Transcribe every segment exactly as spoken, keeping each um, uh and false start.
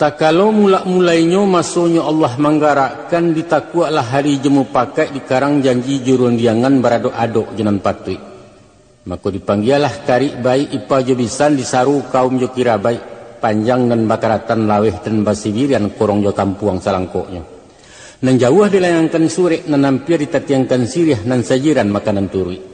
Takalo mulak-mulainyo masonyo Allah manggarakkan, ditakuaklah hari jo mupakaik, dikarang janji jo rundiangan, baradok-adok jo nan patuik. Mako dipanggialah karik baik, ipa jo bisan, disaru kaum jo kirabaik, panjang nan bakaratan, laweh nan basibirian, korong jo kampuang salangkoknyo. Nan jauah dilayangkan surek, nan ampia ditatiangkan siriah, nan sajiran makanan turuik.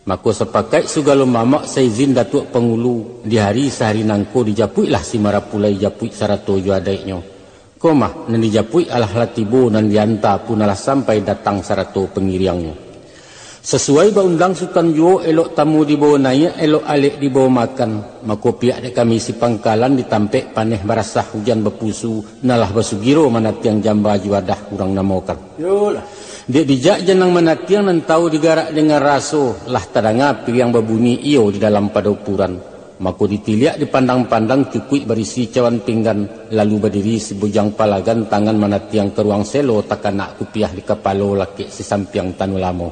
Mako sapakaik sagalo mamak, saizin Datuak Pangulu, di hari sahari nangko dijapuiklah si marapulai, japuik sarato jo adaiknyo. Ko mah, nan dijapuik alah lah tibo, nan dianta pun alah sampai, datang sarato pangiriangnyo. Sasuai baundang Sutan juo, elok tamu dibawo naiak, elok alek dibawo makan. Mako pihak dek kami si pangkalan, di tampek paneh barasah, ujan bapusu, nan lah basugiro manatiang jamba juadah urang namokan. Yolah. Dek bijak janang manatiang, nan tahu digarak dengan raso, lah tadanga piriang babunyi iyo di dalam padopuran. Mako ditiliak dipandang-pandang, cukuik barisi cawan pinggan, lalu badiri si bujang palagan, tangan manatiang ka ruang selo, takanak kupiah di kapalo, lakek si sampiang tanu lamo.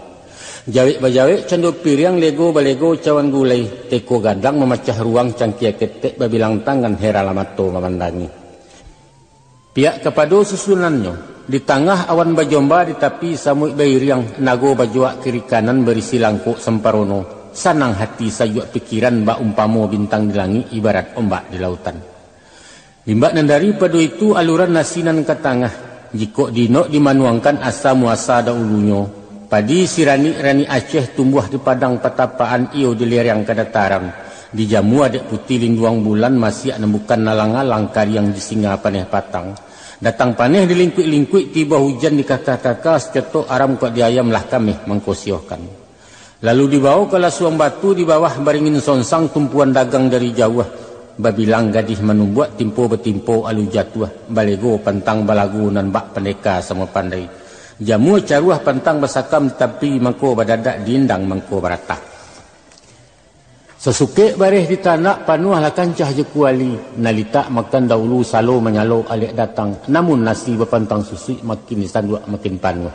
Jawek bajawek cando piriang, lego balego cawan gulai, teko gadang mamacah ruang, cangkia ketek babilang tangan, heran lah mato mamandangi. Pihak kapado susunannyo, di tangah awan bajomba, di tapi samuik bairiang, nago bajuak kiri kanan, barisi langkok samparono, sanang hati sayuak pikiran, bak umpamo bintang di langik, ibarat ombak di lautan. Limbak nan daripado itu, aluran nasi nan ka tangah, jikok diinok dimanuangkan, asa muasa daulunyo, padi siranik-ranik Aceh, tumbuah di padang patapakan, iyo di lereng ka dataran. Dijamua dek putih linduang bulan, masiak nan bukan alang-alang, kariang di singa paneh patang. Datang paneh dilingkuik-lingkuik, tibo hujan dikaka-kaka, sacotok aram kok di ayam, lah kameh mangkosiohkan. Lalu dibawo ka lasuang batu, di bawah baringin sonsang, tumpuan dagang dari jauah. Babilang gadih manumbuak, timpo batimpo alu jatuah, balego pantang balagu, nan bak pandeka samo pandai. Jamua caruah pantang basakam, tapi mangko badadak, diindang mangko baratah. Sasukek bareh ditanak, panuahlah kancah jo kuali. Nalitak makan daulu, salo manyalo alek datang. Namun nasi bapantang susuik, makin disanduak makin panuah.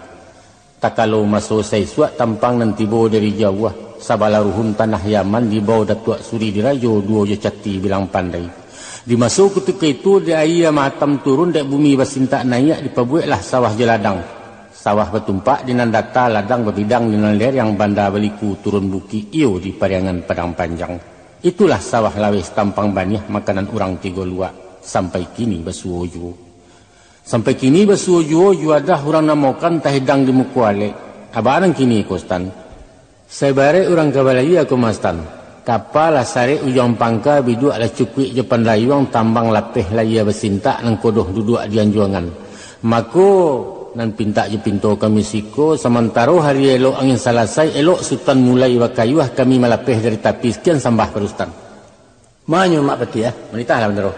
Takalo maso saisuak, tampang nan tibo dari jauah, sabalah ruhun tanah Yaman, dibawo Datuak Suri Dirajo, duo jo cati bilang pandai. Di maso kutiko itu, di aia mahatam turun, dek bumi basintak naiak, dipabueklah sawah jo ladang. Sawah batumpak di nan data, ladang babidang di nan lereng, banda baliku turun bukik, iyo di Pariangan Padang Panjang. Itulah sawah laweh tampang baniah, makanan urang tigo luak, sampai kini basuo juo. Sampai kini basuo juo, juadah urang namokan, tahidang di muko alek. Abak nan kini ko, Sutan? Sabarek urang ka balayia ko mah, Sutan. Kapa lah sarek ujuang pangka, biduak lah cukuik jo pandayuang, tambang lapeh layia basintak, nangkodoh duduak di anjuangan. Mako, nan pintak jo pinto kami siko, samantaro hari elok angin salasai, elok Sutan mulai bakayuah, kami malapeh dari tapi. Sakian sambah pado Sutan. Manyo Mak Patiah, ah? Manitahlah, Bandaro.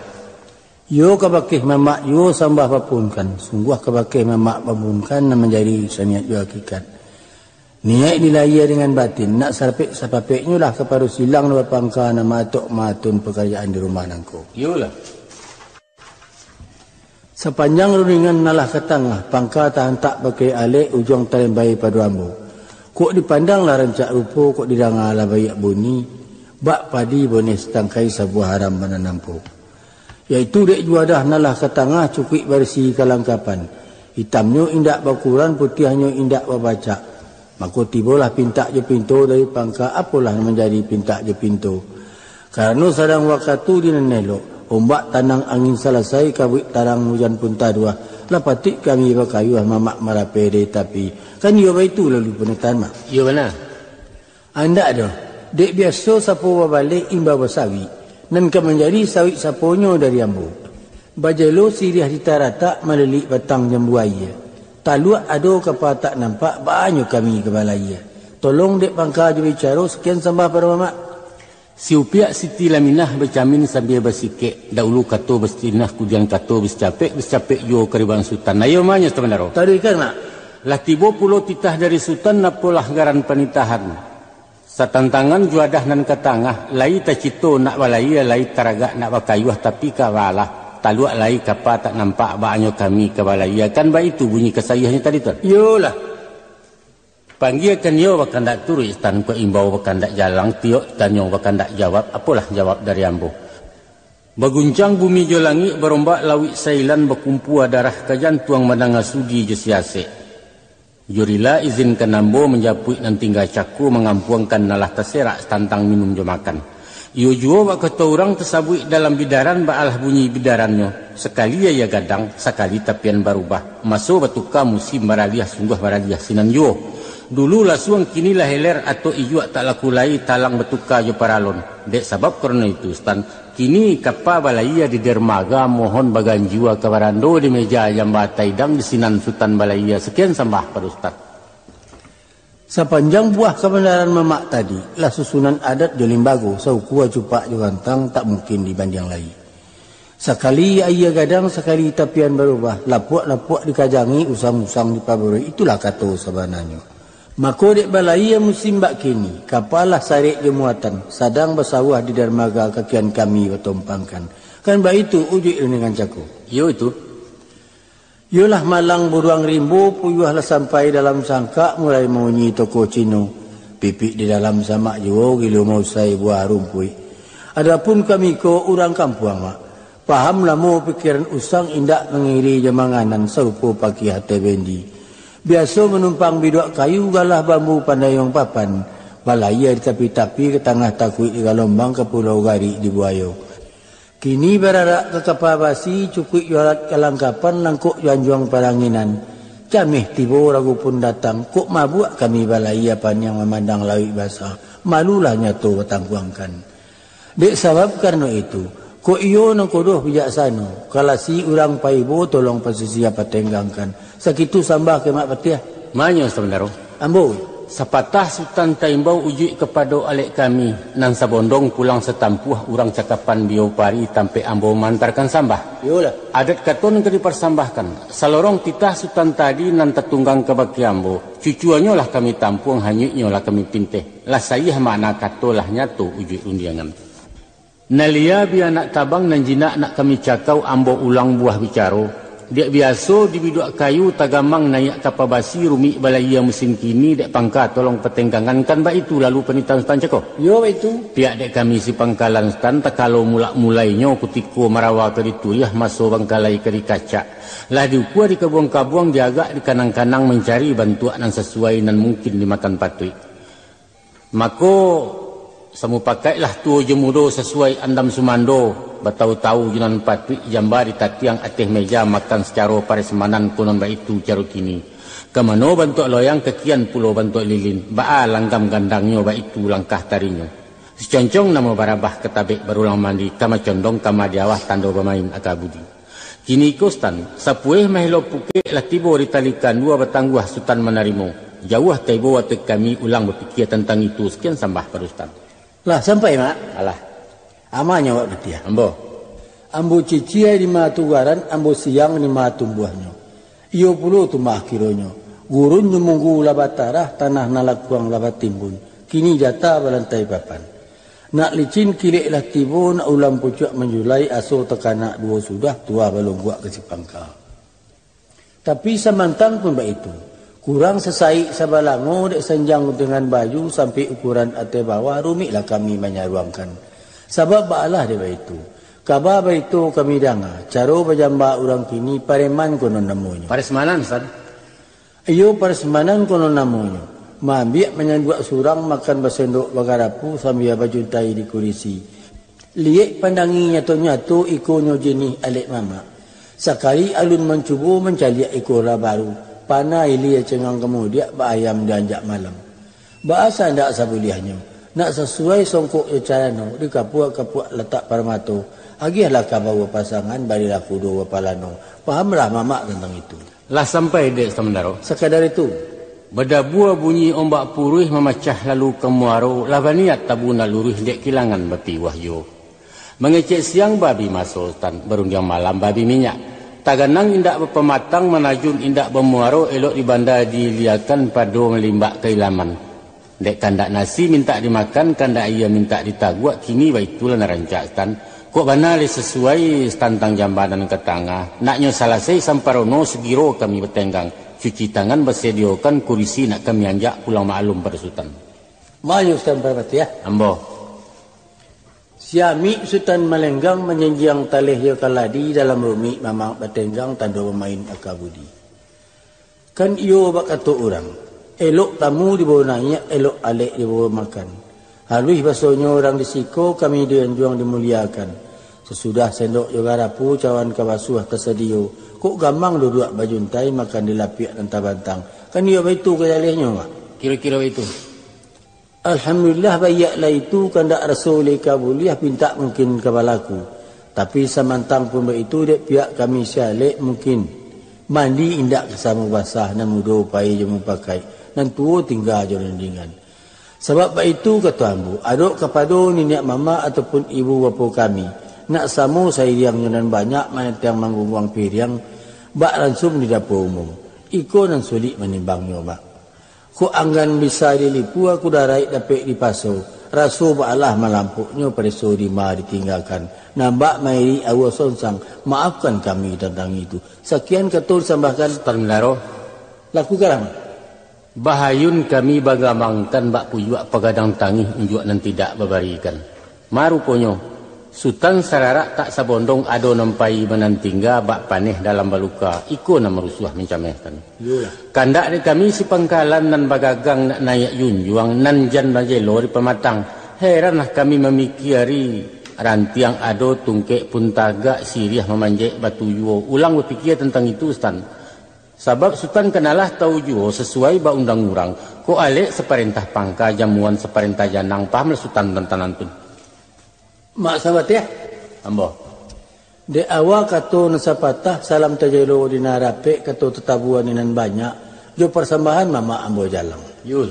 Iyo kabakeh mamak juo sambah bapuhunkan, sungguah kabakeh mamak bapuhunkan, nan manjadi saniat jo hakikat. Niaik dilayia dengan batin, nak sarapek-sarapeknyo lah kapado silang nan bapangka, nan maatok-maatun pakarajaan di rumah nangko. Iyolah. Sapanjang rundingan nan lah ka tangah, pangka taantak pakai alek, ujuang talembai pado ambo. Kok dipandang lah rancak rupo, kok didanga lah baiak bunyi, bak padi boneh satangkai, sabuah haram bana nampo. Yaitu dek juadah nan lah ka tangah, cukuik barisi kalangkapan. Itamnyo indak bakuran, putiahnyo indak babacak. Mako tibolah pintak jo pinto dari pangka, apolah nan manjadi pintak jo pinto. Karano sadang wakatu di nan elok, ombak tanang angin salasai, kabuik tarang ujan pun taduah, lah patuik kami bakayuah mamak malapeh dari tapi. Kan iyo baitu lalu panitahan, Mak? Iyo bana. Andak doh, dek biaso sapo babaleh imbau basawik, nan ka manjadi sawik saponyo dari ambo. Bajelo siriah di taratak, malilik batang jambu aia. Taluak ado kapa tak nampak, baanyo kami ka balayia. Tolong dek pangka jo bicaro, sakian sambah pado mamak. Si Upiak Siti Laminah bacamin sambia basikek, daulu kato basinah, kudian kato basicapek, basicapek juo kariban Sutan. Ayo manyo, Sutan Bandaro. Taruihkan, Mak. Lah tibo pulo titah dari Sutan, apolah garan panitahan. Satantangan juadah nan ka tangah, lai tacito nak balayia, lai taragak nak bakayuah, tapi ka balah, taluak lai kapa tak nampak, baanyo kami ka balayia, kan baitu bunyi kasaiahnyo tadi tu? Iyolah. Panggiakan iyo bakandak turuik, tanpa imbau bakandak jalang, tiok tanyo bakandak jawab, apolah jawab dari ambo. Baguncang bumi jo langik, barombak lauik Sailan, bakumpua darah ka jantuang, mandanga sudi jo siasek. Jo rila izinkan ambo manjapuik nan tingga cako, mangampuangkan nan lah taserak tantang minum jo makan. Iyo juo bak kato urang tasabuik dalam bidaran, baalah bunyi bidarannyo, sakali aia gadang, sakali tapian barubah. Maso batuka, musim baraliah, sungguah baraliah sinan juo. Dulu lasuang, kini lah heler, atok ijuak tak laku lai, talang batuka jo paralon. Dek sabab karano itu, Sutan, kini kapa balaia di dermaga, mohon baganjua ka barando, di meja jamba taidang, di sinan Sutan balaia. Sakian sambah pado Sutan. Sapanjang buah kabandaran mamak tadi, lah susunan adat jo limbago, saukua cupak jo gantang, tak mungkin dibandiang lai. Sakali aia gadang, sakali tapian barubah, lapuak-lapuak dikajangi, usang-usang dipabarui, itulah kato sabananyo. Mako dek balaia musim bak kini, kapa lah sarek jo muatan, sadang basawah di darmaga, kakian kami batompangkan. Kan baitu ujuik rundingan cako? Iyo itu. Iyolah malang buruang rimbo, puyuah lah sampai dalam sangkak, mulai maunyi toko Cino, pipik di dalam samak juo, gilo mausai buah rumpuik. Adapun kami ko urang kampuang, Mak, paham lamo pikiran usang, indak mangiri jo manganan, sarupo pakiah ateh bendi. Biaso manumpang biduak kayu, galah bambu pandayuang papan, balaia di tapi-tapi, ka tangah takuik di galombang, ka pulau garik di buayo. Kini bararak ka kapa basi, cukuik jo alat kalangkapan, langkok jo anjuang paranginan. Cameh tibo, ragu pun datang, kok mabuak kami balaia, paniang mamandang lauik basa, malulah nyato batangguangkan. Dek sabab karano itu, kok iyo nan kodoh bijaksano, kalasi urang paibo, tolong pasisia patenggangkan. Sakitu sambah ka Mak Patiah. Manyo, Sutan Bandaro? Ambo. Sapatah Sutan taimbau, ujuik kapado alek kami, nan sabondong pulang satampuah, urang cakapan Bio Pari, tampek ambo maantarkan sambah. Iyolah. Adat kato nan ka diparsambahkan, salorong titah Sutan tadi nan tatunggang kabake ambo, cucuanyo lah kami tampuang, hanyuiknyo lah kami pinteh, lah saiah makna kato, lah nyato ujuik rundiangan. Nan lia bia nak tabang, nan jinak nak kami cakau, ambo ulang buah bicaro. Diak biaso di biduak kayu, tagamang naiak kapa basi, rumik balaia musim kini, dek pangka tolong patenggangan, kan baitu lalu panitahan Sutan cako? Iyo, baitu. Piak dek kami si pangkalan Sutan, takalo mulak mulainyo, kutiko marawa ka dituriah, maso bangkalai ka dikacak, lah diukua dikabuang-kabuang, diagak dikanang-kanang, mancari bantuak nan sasuai, nan mungkin dimakan patuik. Mako, samupakaiklah tuo jo mudo, sasuai andam sumando, batau-tau jo nan patuik, jamba ditatiang ateh meja, makan sacaro parasmanan, konon baitu caro kini. Ka mano bantuak loyang, kakian pulo bantuak lilin, baa langgam gandangnyo, baitu langkah tarinyo. Siconcong namo barabah, ka tabek barulang mandi, ka macondong ka madiawah, tando bamain aka budi. Kiniko Sutan, sapueh mahelo pukek, lah tibo di tali kandua, batangguah Sutan manarimo. Jauah taibo ateh kami, ulang bapikia tantang itu, sakian sambah pado Sutan. Lah sampai, Mak? Alah. Amanyo awak Patiah. Ambo. Ambo cicia di ma tugaran, ambo siang di ma tumbuahnyo. Iyo pulo tu mah kironyo, gurun jo munggu lah batarah, tanah nan lakuang lah batimbun, kini jata balantai papan. Nak licin kilek lah tibo, nak ulam pucuak manjulai, aso takanak duo sudah, tuah balungguak ka sipangka. Tapi samantang pun baitu, kurang sasaik sabalango, dek sanjang dengan baju, sampai ukuran ateh bawah, rumiklah kami manyaruangkan. Sabab baalah dek baitu, kaba barito kami danga, caro bajamba urang kini, pareman konon namonyo. Parasmanan, San? Iyo, parasmanan konon namonyo. Maambiak manyanduak surang, makan basendok bagarapu, sambia bajuntai di kurisi. Liek pandangi nyato-nyato, ikonyo jinih alek mamak. Sakali alun mancubo, mancaliak iko lah baru. Panah ilia cengang kamudiak, baayam dianjak malam. Baa sandak sabuliahnyo, nak sasuai songkok jo carano, dikapuak-kapuak latak parmato, agiahlah kabau bapasangan, barilah kudo bapalano. Pahamlah mamak tantang itu. Lah sampai dek Sutan Bandaro? Sakadar itu. Badabua bunyi ombak puruih, mamacah lalu ka muaro, lah baniat tabu nak luruih, dek kilangan bapiwah juo. Mangecek siang babi maso Sutan, barundiang malam babi minyak. Taganang indak bapamatang, manajun indak bamuaro, elok di banda diiliakan, pado malimbak ka ilaman. Dek kandak nasi mintak dimakan, kandak aia mintak ditaguak, kini baitulah nan rancak Sutan. Kok bana lai sasuai, tantang jambanan ka tangah. Naknyo salasai samparono, sagiro kami batenggang. Cuci tangan basadiokan, kurisi nak kami anjak, pulang maklum pado Sutan. Maju Sutan Parpatiah. Ambo. Siamik Sutan Malenggang manjanjiang taleh jo kaladi dalam rumik mamak batenggang tando bamain aka budi. Kan iyo bak kato urang, elok tamu dibawo naiak, elok alek dibawo makan. Haluih basonyo urang di siko kami di anjuang dimuliakan. Sasudah sendok jo garapu cawan ka basuah tasadiyo, kok gamang duduak bajuntai makan di lapiak nan tabantang. Kan iyo baitu ka jalehnyo, Mak? Kiro-kiro baitu. Alhamdulillah, baiak lah itu, kandak raso uleh ka buliah, pintak mungkin ka balaku. Tapi samantang pun baitu, dek pihak kami si alek mungkin mandi indak ka samo basah, nan mudo pai jo mupakaik, nan tuo tingga jo rundingan. Sabab baitu kato ambo, adok kapado niniak mamak ataupun ibu bapo kami, nak samo sairiang jo nan banyak manatiang manggungguang piriang, bak ransum di dapua umum. Iko nan sulik manimbangnyo, Mak. Kok anggan bisa dilipua, kudaraik dapek dipaso, raso baalah malampoknyo pareso dima ditinggakan, nambak mairik aua sonsang, maafkan kami tantang itu. Sakian kato disambahkan. Sutan Bendaro. Lakukanlah, Mak. Bahayun kami bagamangkan bak pujuak pagadang tangih unjuak nan tidak babarikan. Maruponyo, Sutan sararak tak sabondong ado nan pai manantingga bak paneh dalam baluka, iko nan marusuah mancamehkan. Iyolah. Kandak dek kami si pangkalan nan bagagang nak naiak junjuang nan jan bajelo di pamatang. Heranlah kami mamikiari rantiang ado tungkek pun tagak siriah mamanjek batu juo. Ulang bapikia tantang itu, Sutan. Sabab Sutan kanalah tau juo sasuai ba undang urang, kok alek saparentah pangka, jamuan saparentah janang, pahamlah Sutan tantang nan tu. Mak Sabatiah? Ambo. Dek awa kato nan sapatah, salam tajelo di nan rapek, kato tatabua di nan banyak, jo parsambahan mamak ambo jalang. Yul.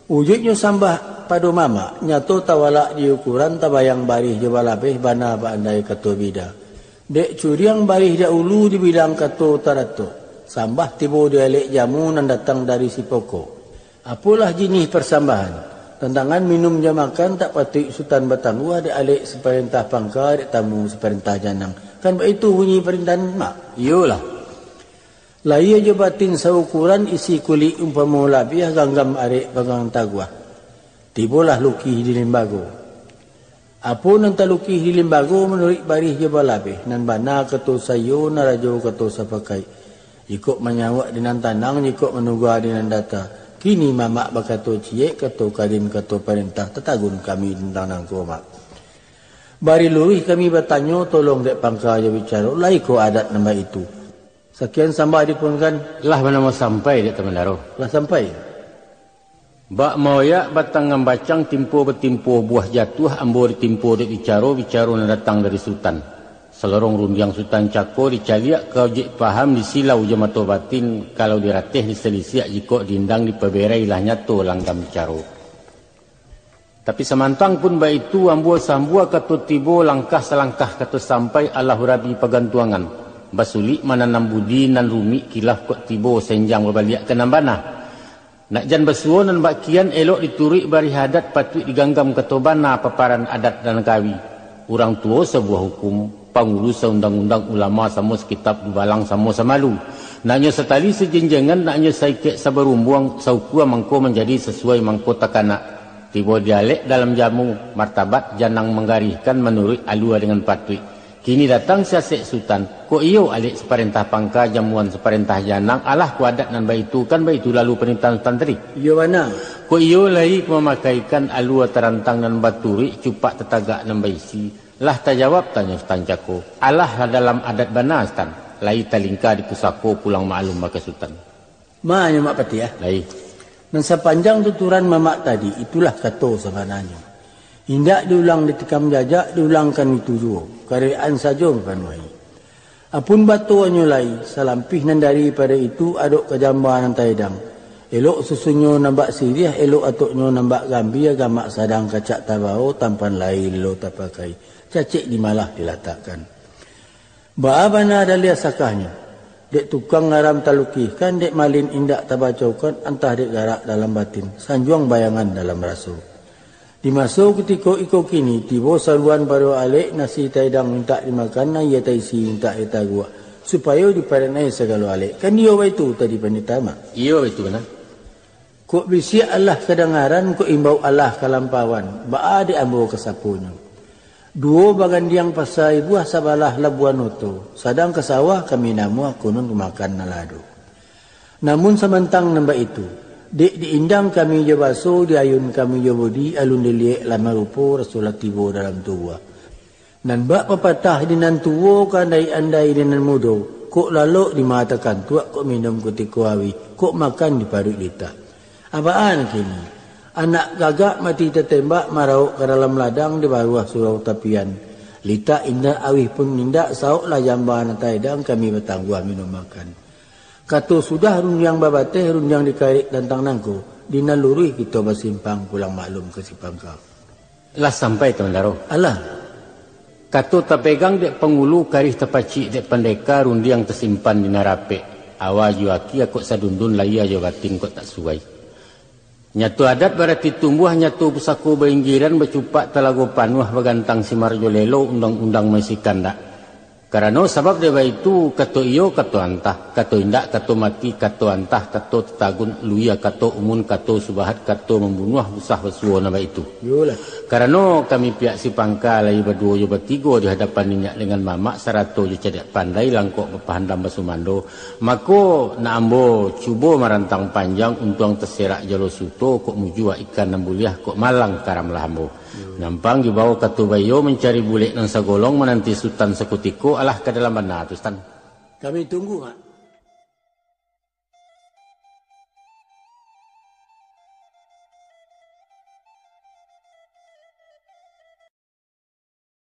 Ujuiknyo sambah pado mamak, nyato tawalak di ukuran, tabayang barih jo balabeh, bana baandai kato bida. Dek curiang barih dahulu dibilang kato taratok, sambah tibo di alek jamu nan datang dari sipoko. Apolah jinih parsambahan, tantangan minum jo makan tak patuik Sutan batangguah dek alek saparentah pangka, dek tamu saparentah janang. Kan baitu bunyi parintahan, Mak? Iyolah. Lahia jo batin saukuran, isi kulik umpamo labiah, ganggam arek panggang taguah. Tibolah lukih di limbago. Apo nan talukih di limbago manuruik barih jo balabeh, nan bana kato saiyo, nan rajo kato sapakaik. Jikok manyauak di nan tanang, jikok manuga di nan data. Kini mamak bakato ciek, kato kadim, kato parentah, tatagun kami tantang nangko, Mak. Bari luruih kami batanyo, tolong dek pangka jo bicaro, lai ko adat nan baitu. Sakian sambah dipunkan. Lah banamo sampai, dek Tamandaro? Lah sampai. Bak maoyak batang ngambacang, timpo batimpo buah jatuah, ambo ditimpo dek bicaro, bicaro nan datang dari Sutan. Salorong rundiang Sutan cako, dicaliak ka ojek paham, disilau jo mato batin, kalau dirateh disalisiak, jikok diindang dipaberai, lah nyato langgam bicaro. Tapi samantang pun baitu, ambo sambua kato tibo, langkah salangkah kato sampai, alah urabi pagantuangan. Basulik mananam budi, nan rumik kilaf kok tibo, senjang babaliak ka nan bana. Nak jan basuo nan bak kian, elok dituruik barih adat, patuik diganggam kato bana, paparan adat nan kawi. Urang tuo sabuah hukum, pangulu saundang-undang, ulama samo sakitab, dubalang samo samalu. Naknyo satali sajenjengan, naknyo saikek sabarumbuang, saukua mangko manjadi, sasuai mangko takanak. Tibo di alek dalam jamu, martabat janang manggarihkan, manuruik alua dengan patuik. Kini datang si asek Sutan, kok iyo alek saparentah pangka, jamuan saparentah janang, alah ko adat nan baitu, kan baitu lalu parintahan Sutan tadi? Iyo bana. Kok iyo lai ko mamakaikan alua tarantang nan baturuik, cupak tatagak nan baisi? Lah tajawab tanyo Sutan cako. Alah lah dalam adat bana, Sutan. Lai talingka di pusako, pulang maklum baka Sutan. Ma nyo, Mak Patiah. Lai. Nan sapanjang tuturan mamak tadi, itulah kato sabananyo. Indak diulang ditikam jajak, diulangkan itu juo, karewek-an sajo mapanuahi. Apun batuanyo lai, salampih nan daripado itu, adok ka jamba nan taedang. Elok susunnyo nan bak siriah, elok atoknyo nan bak gambia, gamak sadang kacak tabao, tampan lai lilo tapakai, cacek di malah dilatakkan. Baa bana daliah sakahnyo, dek tukang ngaram talukihkan, dek malin indak tabacokan, antah dek garak dalam batin, sanjuang bayangan dalam raso. Di maso kutiko iko kini, tibo saruan pado alek, nasi taedang mintak dimakan, aia taisi mintak ditaguak, supayo diparenai sagalo alek. Kan iyo baitu tadi, Pandita Mak? Iyo baitu bana. Kok bisiak alah kadangaran, kok imbau alah kalampauan, baa dek ambo ka saponyo? Duo bagandiang pasai buah sabalah labuan oto, sadang ka sawah kami namuah kunun rumakan nalado. Namun samantang nan baitu, dek diindang kami jo baso, diayun kami jo budi, alun diliek lah marupo, rasolah tibo dalam tubuah. Nan bak papatah di nan tuo ka andai-andai di nan mudo, kok lalok di mata kantuak, kok minum kutiko auih, kok makan di paruik litak. Abaan kini, anak gagak mati tatembak, marauk ka dalam ladang di baruah surau tapian. Litak indak, auih pun indak, saoklah jamba nan taedang, kami batangguah minum makan. Kato sudah rundiang babateh, rundiang dikarek tantang nangko, di nan luruih kito basimpang, pulang maklum ka si pangka. Lah sampai, Tuan Daro. Alah. Kato tapegang dek pangulu, karih tapacik dek pandeka, rundiang tasimpan di nan rapek. Awa jo aki kok sadundun, lahia jo batin kok tak suai. Nyato adat barati tumbuah, nyato pusako bainggiran, bacupak talago panuah, bagantang simar jo lelo, undang-undang maisi kandak. Karano sabab dek baitu, kato iyo, kato antah, kato indak, kato mati, kato antah, kato tatagun, luia, kato umun, kato subahat, kato mambunuah, usah basuo nan baitu. Iyolah. Karano kami pihak si pangka lai baduo jo batigo di hadapan niniak dengan mamak, sarato jo cadiak pandai, langkok bapahandam basumando, mako, nak ambo cubo marantang panjang, untuang taserak jalo suto, kok mujua ikan nan buliah, kok malang karamlah ambo. Nampang dibao kato baiyo, mancari bulek nan sagolong, mananti Sutan sakutiko, alah ka dalam bana tu, Sutan. Kami tunggu, Mak.